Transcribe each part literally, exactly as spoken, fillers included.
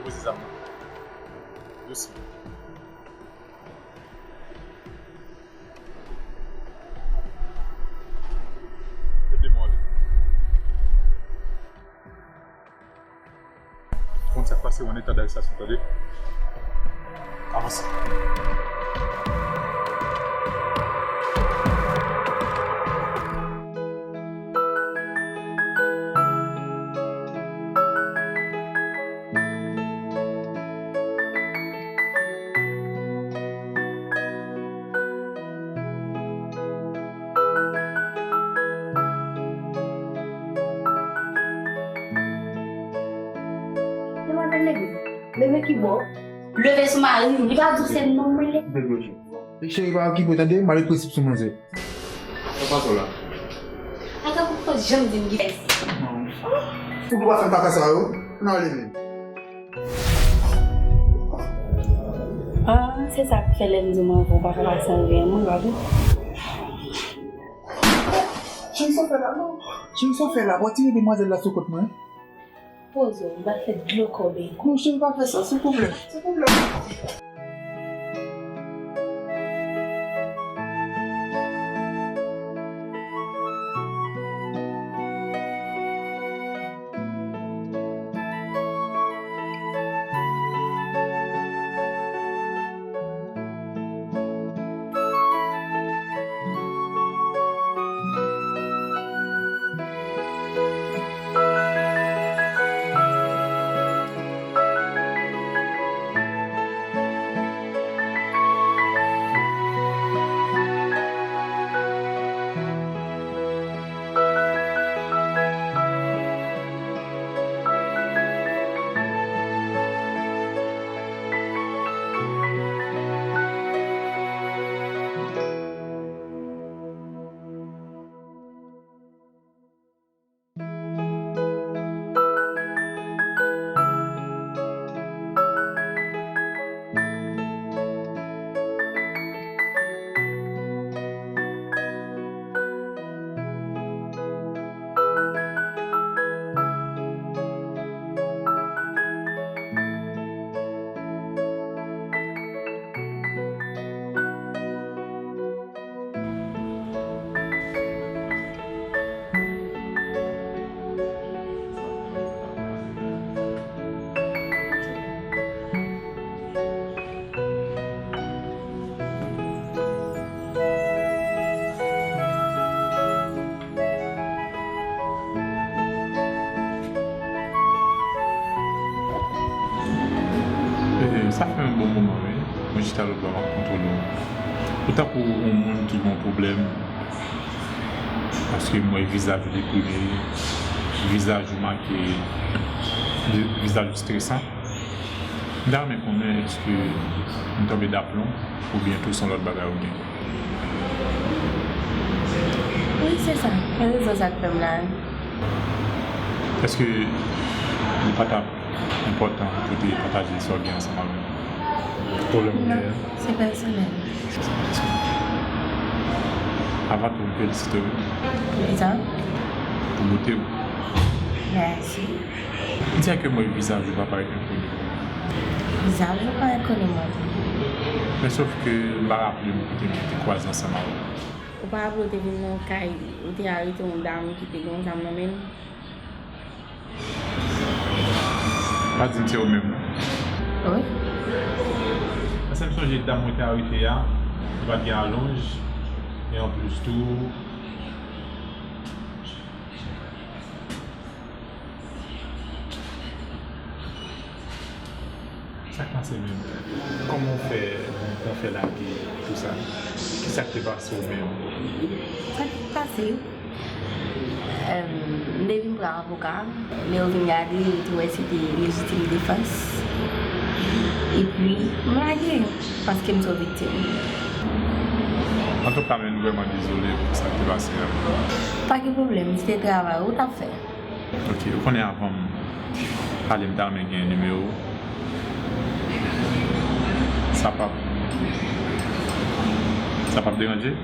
Poze zam nan. Dousman. Ede m ale. Konn sa k pase, w an eta darestasyon, tande. Avanse. Demwazèl, leve. Leve ki bò? Leve sou mari m. Li pa di w se nonm mwen ye? E cheri, pa okipe w, tande? M ale prensip sou manzè. Sa pa sou la. Ata pou pa janm di m ki fè. Ou pou pa fè kaka sa yo. Nan leve. Ah, se sa k fè lè m di w m anvi w pa fè pa san vye mwen, pa vre? Jan sa fè la, non? Jan sa fè la, w ap tire demwazèl la sou kont mwen? Poze w, m va fè dlo kobe. Non, cheri, pa fè sa, silvouplè. Silvouplè. Eh, sa fè yon bon moman, wi. Mwen chita lòtbò, m ap kontwole w. Ou tankou yon moun ki gen yon pwoblèm, paske m wè vizaj ou deprime, vizaj ou make, vi-, vizaj ou stresan. M ta renmen konnen èske m tonbe daplon oubyen tou se yon lòt bagay ou gen. Wi, se sa. Mwen rezon sa k fè m la. Èske li pa t ap enpòtan pou w te pataje sa w gen ansanm avè m? Pwoblèm ou gen an? Non, se pèsonèl. Avan tou, m felisite w. Poukisa? Pou bote w. Mèsi. M di ke m wè vizaj ou pa parèt enkoni. Vizaj ou pa enkoni mwen. Men sòf ke m pa raple m kote m te kwaze ansanm avè w. Ou pa raple w te vin nan kay, ou te arete yon dam ki te gen yon zam nan men l? Pa di m se ou menm, non. Wi. Paske m sonje dam mwen te arete a, li pa t gen alonj, e anplis tou, sa k pase menm? Kòman w fè, w fè lage tou sa? Kisa k te pase w menm? Sa k pase? Em, m te vin pran avoka, lè yo vin gade, yo te wè se te lejitim defans. Epi, m lage, paske m se yon viktim. Antouka, men, m vrèman dezole pou sa k te pase a. Pa gen pwoblèm, se te travay ou t ap fè. Ok, ou konnen avan m ale m ta renmen gen nimewo w. Sa p ap, sa p ap deranje?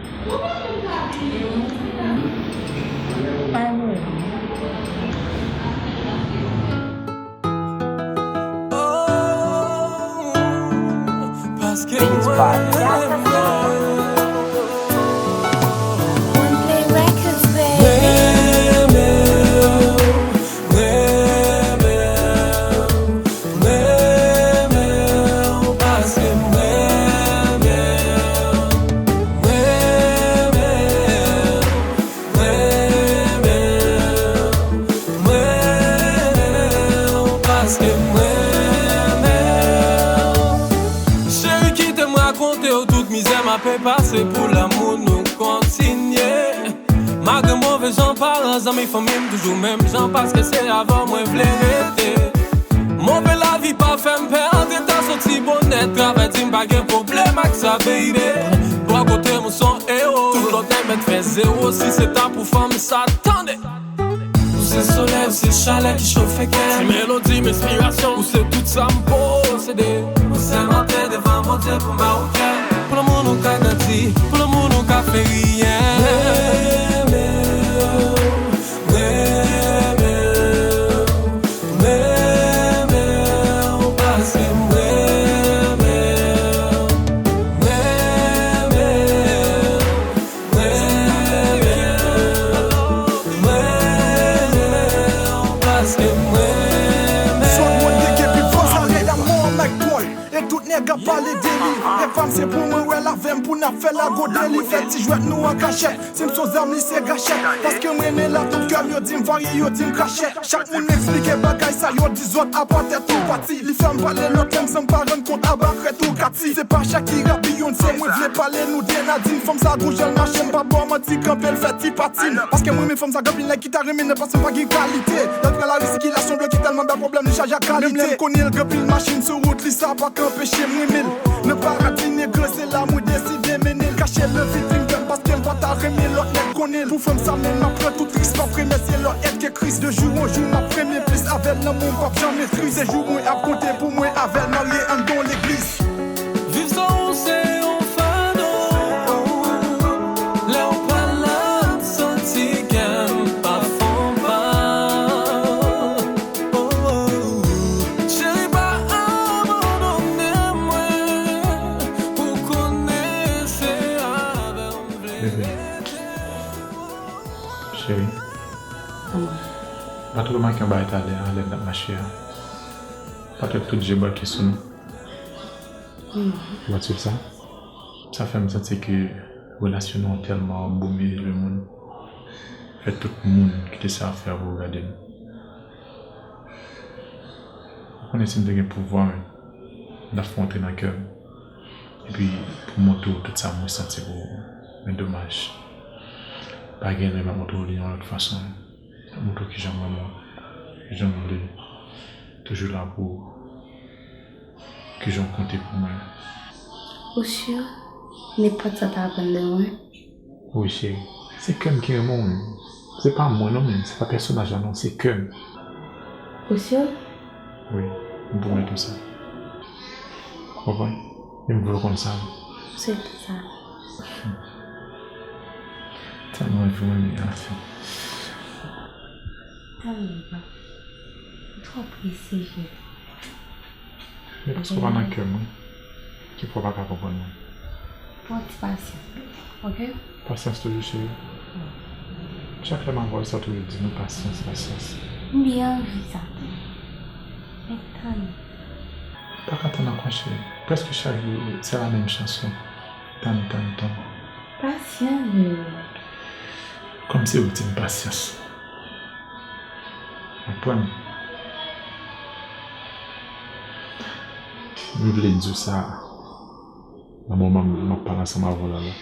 Pa gen pwoblèm. One Play Records, baby. Mwen renmen w paske m renmen w. Cheri, kite m rakonte w tout mizè m ape pase pou lanmou nou kontinye. Malgre move jan paran, zanmi, fanmi m toujou menm jan, paske se avè w mwen vle rete. Move lavi pa fè m pè, antre ta soti bonè, travay di m pa gen pwoblèm ak sa, baby. Bò kote m ou s on ewo, tout lòt nèg mèt fè zewo, si se ta pou fanm sa, tande. Ou se solèy, ou se chalè ki chofe kè m. Ti melodi m, enspirasyon, ou se tout sa m posede. Mwen sèmante devan Bondye pou Maroken. Pou lanmou nou ka grandi, pou lanmou nou ka fè riyen. Renmen w, renmen w, renmen w, paske m renmen w, renmen w. Sot mwen dege pi fò sa rèd a mò Mike Paul. E tout nèg ap pale de li. E fam se pou mwen wè l avè m pou n ap fè lago de li. Fè ti jwèt nou an kachèt. Si m s on zam li se gachèt. Paske m renmen l a tout kè m, yo di m varye, yo di m krachèt. Chak moun m eksplike bagay sa, yo di zòt apa tèt ou pati. Li fè m pale lòt lè m sanm pa rann kont aba krèt ou kati. Se pa Shakira, Beyoncé, mwen vle pale nou de Nadine. Fanm sa gon jan l mache, m pa ba w manti, kanpe l fè ti patin. Paske m renmen fanm sa, gen anpil nèg ki ta renmen nan pase m pa gen kalite. Lè l pran lari sikilasyon bloke tèlman bèl pwoblèm li chaje ak kalite. Menm lè m konnen l gen anpil machin sou wout li, sa pa ka anpeche m renmen l. Nan paradi negre, se la mwen deside mennen l. Kache l nan vi di m fè m paske m pa ta renmen lòt nèg konnen l. Pou fanm sa menm m ap pran tout risk, m ap remèsye lòt èt ke Kris. De jou an jou m ap renmen plis avè l, lanmou m p ap janm etri. Se jou mwen ap konte pou mwen avè l marye anndan yon legliz. Viv san ou se yon fado. Lè w pa la, m santi kè m pa fè w mal. Oh, oh. Cheri, pa abandone mwen, ou konnen se avè w m vle rete. Bebe. Cheri. Amour. Pa t remake yon bagay talè a, lè n t ap mache a. Pa t wè tout je brake sou nou. Ou pa t swiv sa? Sa fè m santi ke relasyon nou an tèlman anbome lemonn. Fè tout moun ki te sa ap fè a pou yo gade m. Ou konnen si m te gen pouvwa, men, m t ap fè w antre nan kè m. Epi pou m montre w tout sa m resanti pou ou. Men domaj. Pa gen lè m ap montre w li yon lòt fason. M ap montre w kijan m renmen w. Kijan m vle. Toujou la pou ou. Kijan w konte pou mwen. Ou si? Nenpòt sa w ta aprann de mwen. Wi, cheri. Se kè m ki renmen w, wi. Se pa mwen non, men se pa pèsonaj la non, se kè m. Ou si? Wi, m pwomèt ou sa. Ou konprann? E m vle w konn sa. Swiv sa. Tèlman vre, men, anfen. Anmwey, papa. M twò prese, cheri. Men paske w pa nan kè m, wi. Ki fè w pa ka konprann mwen. Pran ti pasyans, oke? Pasyans toujou, cheri. Chak lè m ap wè w, sa w toujou di nou pasyans, pasyans. M byen anvi sa tou. Men tann. M pa ka tann ankò, cheri. Prèske chak jou, se la menm chanson. Tann, tann, tann. Pasyans, bebe. Kòm se ou ki di m pasyans. Konprann? M vle di w sa, nan moman m ap pale ansanm avè w la, la.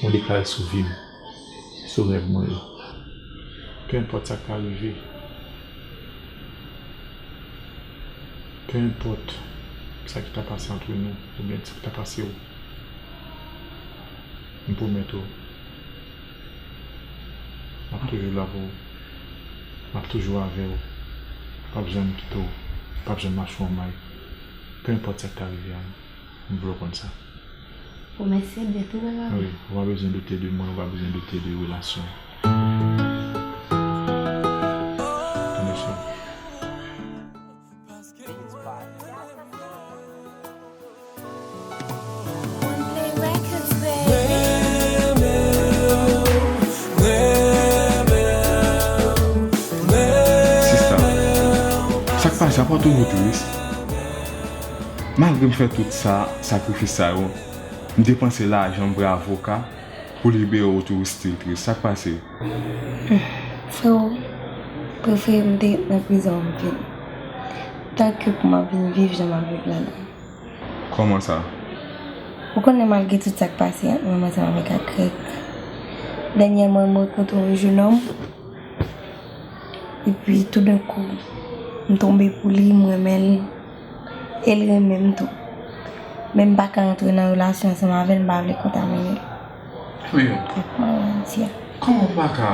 Mwen deklare sou vi m, sou rèv mwen yo. Pe enpòt sa k ta rive, pe enpòt sa ki ta pase antre nou, oubyen sa ki ta pase w, m pwomèt ou, m ap toujou la pou ou. M ap toujou avè w. M p ap janm kite w. M p ap janm mache w an may. Pe enpòt sa k ta rive a, m vle w konn sa. Pwomès se dèt wi, papa. Wi, ou pa bezwen doute de mwen, ou pa bezwen doute de relasyon. Tande, cheri. Sa pa toujou tris. Malgre m fè tout sa, sakrifis sa yo, m depanse lajan m, pre avoka, pou libere w, ou toujou still tris. Sa k pase? Freo, prefere m te nan prizon anpil, tanke pou m ap vin viv jan m ap viv la la. Kòman sa? Ou konnen, malgre tout sa k pase ant mwen ansanm avèk Akrèk, dènyèman m rankontre yon jenòm, epi toudenkou, m tonbe pou li, m renmen l, e l renmen m tou. Men m pa ka antre nan relasyon ansanm avè l, m pa vle kontamine l. Men, ak maladi a. Kòman w pa ka?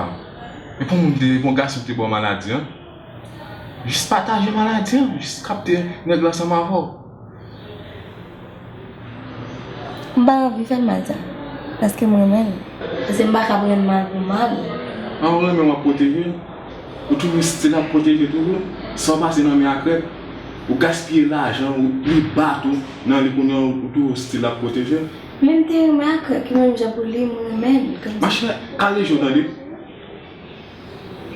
E pou moun te, pou gason te ba w maladi a? Jis pataje maladi an, jis kapte nèg la ansanm avè w. M pa anvi fè l mal sa, paske m renmen l. Paske m pa ka pran l mal pou mal. An, ou renmen w ap pwoteje l. Ou toujou still ap pwoteje toujou. Sa w pase nan men Akrèk, ou gaspiye lajan, ou li bat ou nan li kounye a, ou toujou still ap pwoteje l. Men m te renmen Akrèk, menm jan pou li, m renmen l. Machè, kale je w tande.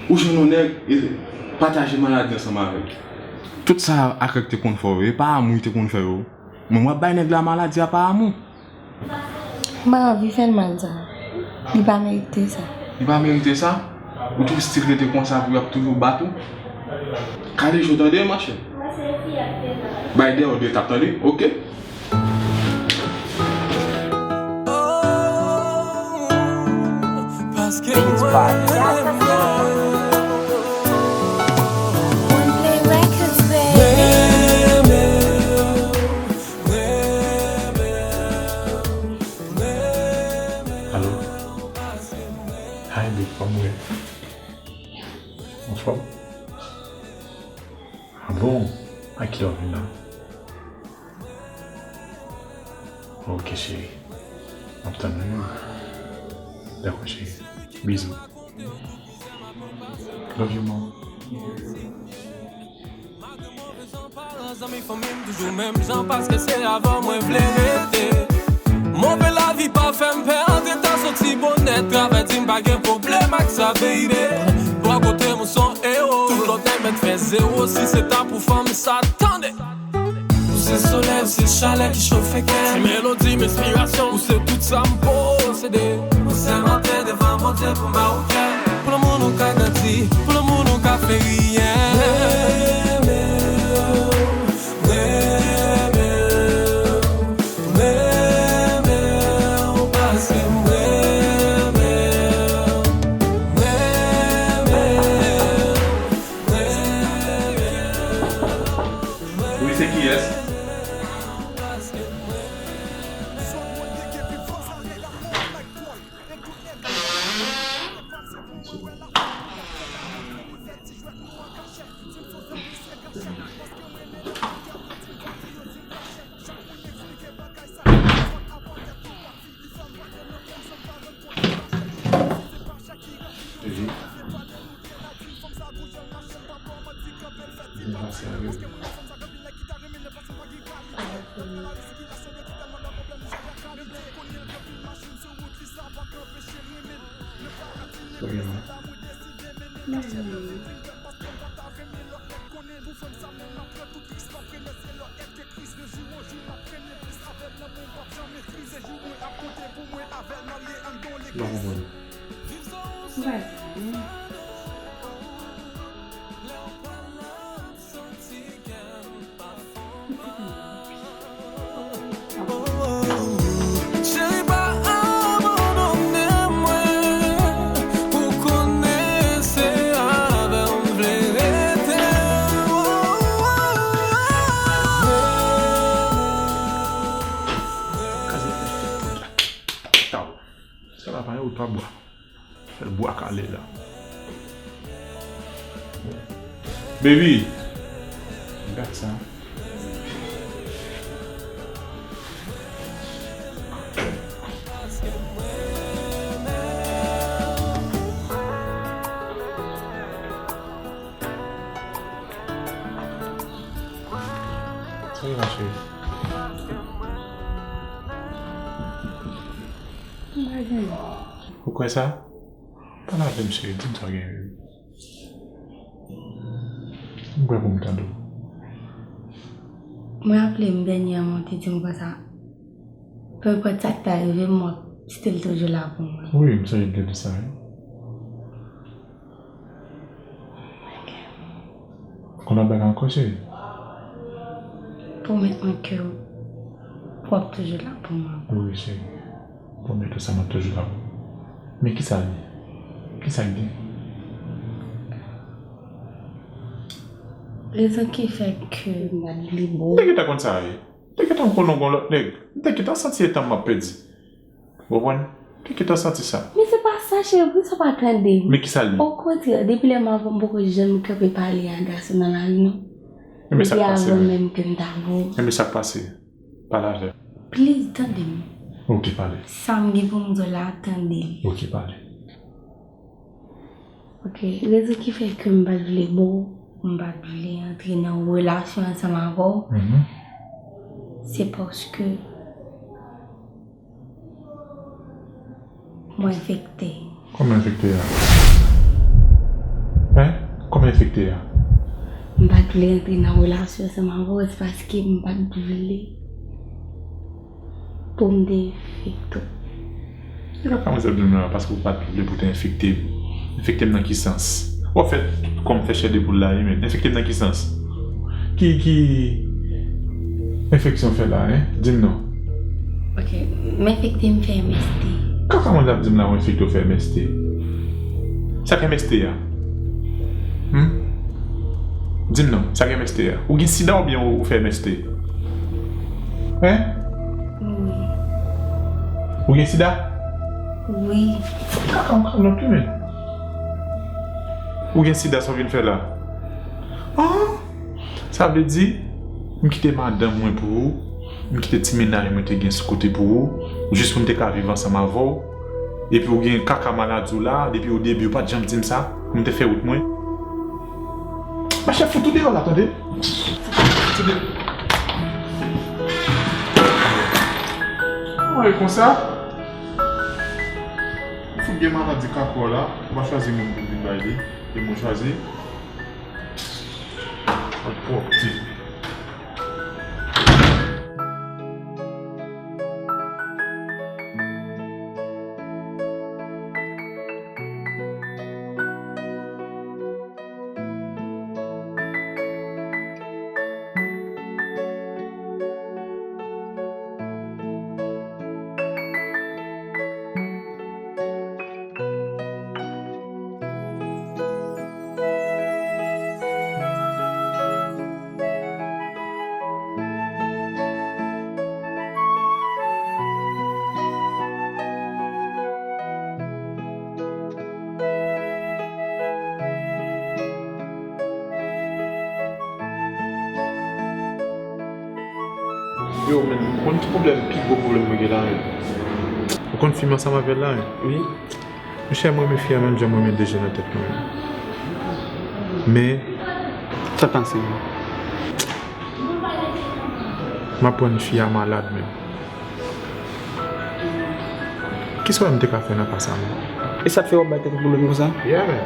Ou jwenn yon nèg, e pataje maladi ansanm avè l. Tout sa Akrèk te konn fè w yo, e pa amou li te konn fè yo. Men w ap bay nèg la maladi a pa amou. M pa anvi fè l mal sa. Li pa merite sa. Li pa merite sa? Ou tou still rete konsa pou y ap toujou bat ou? Kale je w tande, machè. Bay dèyè w de tap tande, oke? Alo? Hi, babe, kòman w ye? Anfòm? Ah bon? A kilè w vin la? Ok, cheri. M ap tann ou, wi. Dakò, cheri. Bizou. Love you, mom. Zanmi, fanmi m toujou menm jan, paske se avè w mwen vle rete. Move lavi pa fè m pè, antre ta soti bonè, travay di m pa gen pwoblèm ak sa, baby. Bò kote m ou se yon ewo, tout lòt nèg mèt fè zewo, si se ta pou fanmi sa, tande. Ou se solèy, ou se chalè ki chofe kè. Ti melodi m enspirasyon, ou se tout sa m posede. Mwen sèmante devan Bondye pou m ba ou kè. Pou lanmou nou ka grandi, pou lanmou nou ka fè riyen. Renmen w, renmen w, renmen w, paske m renmen w, renmen w. Wi, se kiyès? Ehe. Byen pase avè w. Trè byen, non? Mèsi. M pa konprann. M pa di anyen. Cheri, pa abandone mwen, ou konnen se avè w m vle rete. Kaze fè tout la. Taw. Sa la pa yon wout pa bwa. Fè l bwa kale la. Baby! Gad sa. Sa ki mache? M pa gen. Ou kwè sa? Pale avè m, cheri, di m sa w gen. M prè pou m tande w. Mwen raple m dènyèman w te di m konsa, peu importe sa k ta rive m, w ap still toujou la pou mwen. Wi, m sonje m te di sa, wi. Ok. Konn ap bagay ankò, cheri? Pwomèt mwen ke w ap toujou la pou mwen. Wi, cheri. Pwomèt ou sa, m ap toujou la pou ou. Men kisa l ye? Kisa k gen? Rezon ki fè ke m pa t vle bo. M te gentan konn sa ye. M te gentan konn ou gon lòt nèg. M te gentan santi etan m ap pèdi. Ou konprann? M te gentan santi sa. Men se pa sa, cheri, poukisa w pa tande m? Men kisa l ye? Okontrè, depi lè m avè w, m poko janm kanpe pale a gason nan lari, non. Depi avan menm ke m ta bo. Enben sa k pase? Pale avè m. Please, tande m. Ok, pale. Sa m gen pou m di w la, tande l. Ok, pale. Ok, rezon ki fè ke m pa t vle bo, m pa t vle antre nan relasyon ansanm avè w, mhm, se paske mwen enfekte. Kòman enfekte a? Hein? Kòman enfekte a? M pa t vle antre nan relasyon ansanm avè w, se paske m pa t vle pou m te enfekte w. Ki kaka mwen ap di m la, paske ou pa t vle pou te enfekte m? Enfekte m nan ki sans? W ap fè kò m fè chè de poul la, wi, men enfekte m nan ki sans? Ki, ki enfeksyon w fè la, hein? Di m non. Ok, m enfekte, m fè M S T. Kaka mwen ap di m la, ou enfekte, ou fè M S T. Sa k M S T a? Hmm? Di m non, sa k M S T a? Ou gen sida oubyen ou, ou fè M S T? Hein? Wi. Ou gen sida? Wi. Kaka, kaka, non, pi men. Ou gen sida, sa w vin fè la? Ah! Sa vle di, m kite madanm mwen pou ou, m kite ti mennaj mwen te gen sou kote pou ou, jis pou m te ka viv ansanm avè w. Epi ou gen kaka maladi w la, depi o debi ou pa t janm di m sa, pou m te fè wout mwen. Machè, fout ou deyò la, tande? Fout ou deyò. Ann konsa. Fout gen maladi kaka w la, ou pa chwazi moun pou vin bay li, e mwen chwazi. Ak pwòpte. Yo, men, ou konn ki pwoblèm, pi gwo pwoblèm mwen gen la menm? Ou konn fi m ansanm avè l la menm? Wi. Monchè, mwen renmen fi a menm jan mwen renmen de je nan tèt mwen yo. Men. Sa pase menm? M aprann fi a malad menm. Kisa w wè m te ka fè nan ka sa menm? E sa k fè w ap bay tèt ou pwoblèm konsa? Yeah, man.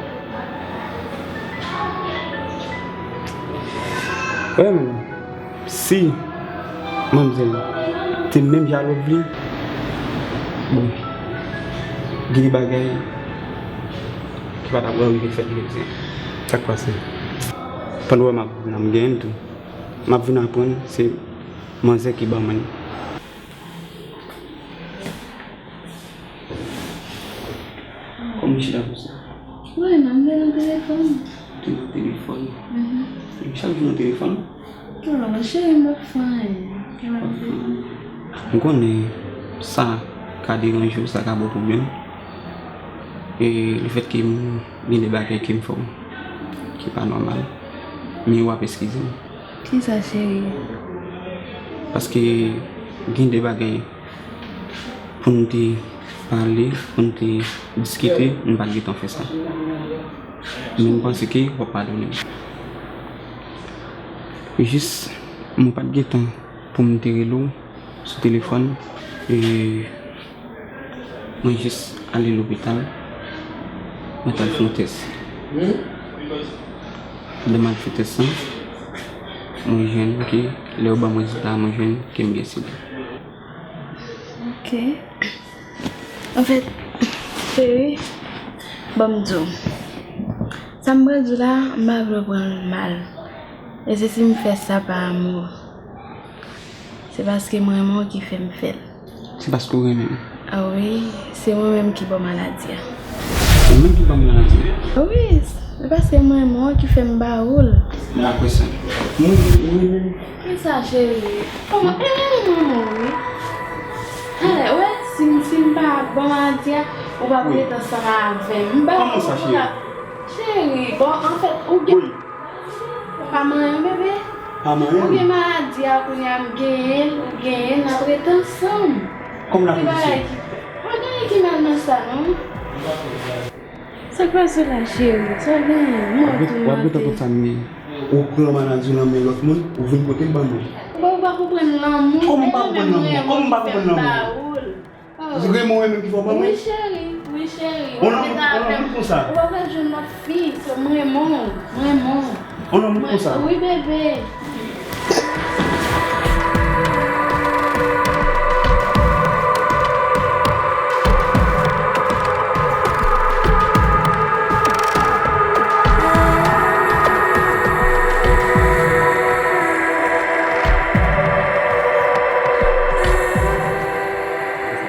Wè, man. Si manmzèl te menm jan love li, bon, gen de bagay ki pa t ap rive fèt menm jan. Sa k pase? Pandan w wè m ap vin, m genyen l tou. M ap vin aprann se manzè ki ban mwen. Kòman w chita konsa? Wi, m ap gade nan telefòn. Ou te nan telefòn? Mhm. Chak jou nan telefòn? Non, cheri, m p ap fè anyen. M konnen sa ka deranje w, sa ka ba w pwoblèm. E lefètke m gen de bagay ke m fè w ki pa nòmal, men w ap eskize m. Kisa, cheri? Paske gen de bagay pou n te pale, pou n te diskite, m pa t gentan fè sa. Men m panse ke w ap padone m. Jis, mwen pa t gen tan pou m te rele w sou telefòn, e mwen jis ale lopital, mwen t al fè yon tès. Pandan m al fè tès lan, Mwen jwenn, ok. Lè ou ban mwen zouti la, mwen jwenn ke m gen sida. Ok. Anfèt, cheri, ban m di w. Sa m pral di w la, m pa vle w pran l mal. E se si m fè sa pa amou. Se paske m renmen w ki fè m fè l. Se paske w renmen m. A wi, se mwen menm ki ba w maladi a. Ou menm ki ba m maladi a? Wi, se paske m renmen w ki fè m ba ou l. Men apre sa, mwen, mwen menm. Kisa, cheri? Kòman? E, renmen mwen, wi. Talè, wè, si m, si m pa ba w maladi a, ou p ap ret ansanm avè m. M ba ou, cheri. Cheri, bon, anfèt, ou gen Ou pa manyen, bebe? Pa manyen. Ou gen maladi a, kounye a m genyen l, ou genyen l, n ap ret ansanm. Kòman n ap ret ansanm? Pa gen anyen ki mal nan sa, non. Sa k pase la, cheri? Sa w genyen? Mwen tou, w ap ret ansanm. Ou pran maladi w nan men lòt moun, ou vin pote l ban mwen. Ou pa, ou pa konprann lanmou. Kòman m pa konprann lanmou? Kòman m pa konprann lanmou? Renmen w menm ki fè w ban mwen? Wi, cheri. Wi, cheri. Ou pa vle ta avè m. Ou pa vle jwenn lòt fi. Se mwen, mwen. Mwen, mwen. Ou nan moud konsa? Wi, bebe.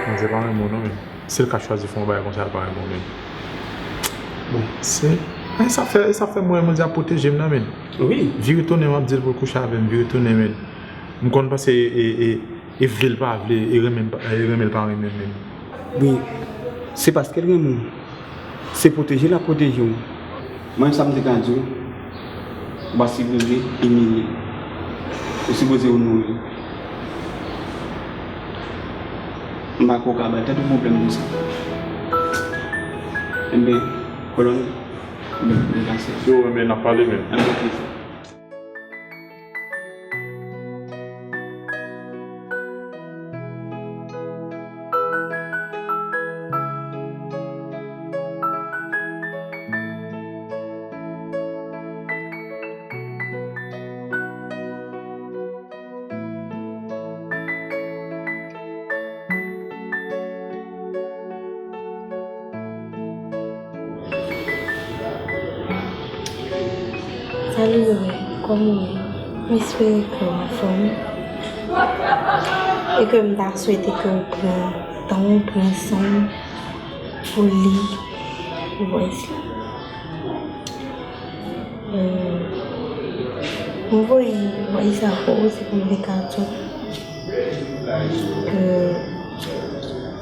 Manzè pa renmen w non, men. Si l ka chwazi fè yon bagay konsa, l pa renmen w, men. Bon, se, men sa fè, sa fè mwen, Manzè ap pwoteje m nan, men. Wi. Vire tounen, m ap di l pou l kouche avè m, vire tounen, men. M konn panse e, e, e, e vle l pa vle, e renmen l pa, e renmen l pa renmen m, men. Wi, se paske l renmen w. Se pwoteje l ap pwoteje w. Mwen, sa m te ka di w, ou pa sipoze imilye l. Ou sipoze onore l. M pa kwè w ka bay tèt ou pwoblèm konsa. Enben, kolonn, enben, m pase. Yo, enben, n ap pale, men. Enben, ok. Salut bebe, kòman w ye? M espere ke w anfòm e ke m ta swete ke w pran tan w, pran san w pou li, pou voice la. Euh, m voye voice sa pou ou, se pou m te ka di w ke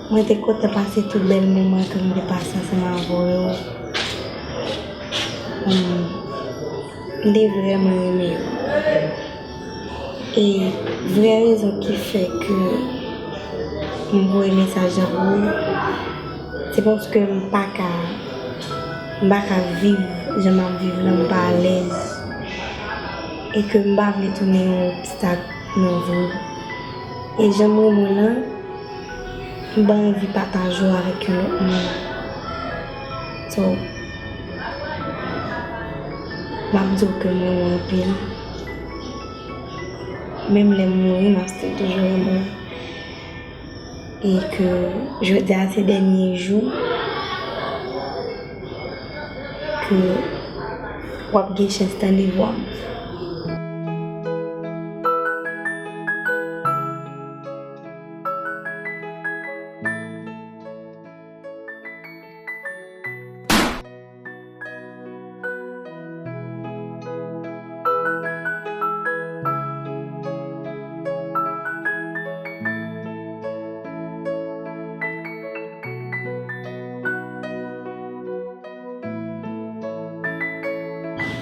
mwen te kontan pase tout bèl moman ke m te pase ansanm avè w yo. Hum, m te vrèman renmen yo. E vrè rezon ki fè ke m voye mesaj la pou ou, se paske m pa ka, m pa ka viv jan m ap viv la, m pa alèz. E ke m pa vle tounen yon obstak nan vi w. E jan m renmen w lan, m pa anvi pataje w avèk yon lòt moun. So, m ap di w ke m renmen w anpil. Menm lè m mouri, m ap still toujou renmen w. E ke jodi a se dènye jou ke w ap gen chans tande vwa m.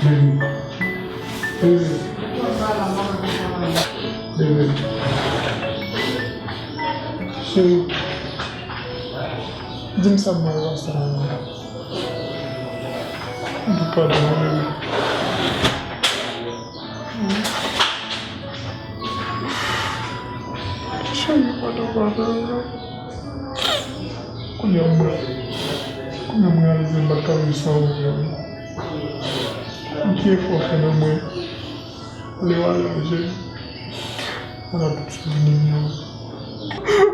Baby. Baby. Baby. Cheri. Di m sa m pral pase la. M pou padone w, baby. Cheri, m pa t ap pale. Kounye a mwen, kounye a m reyalize m pa t ka viv san ou menm. Ki efò w fè nan mwen? Lè w ale, cheri. Ala tout souvni m yo.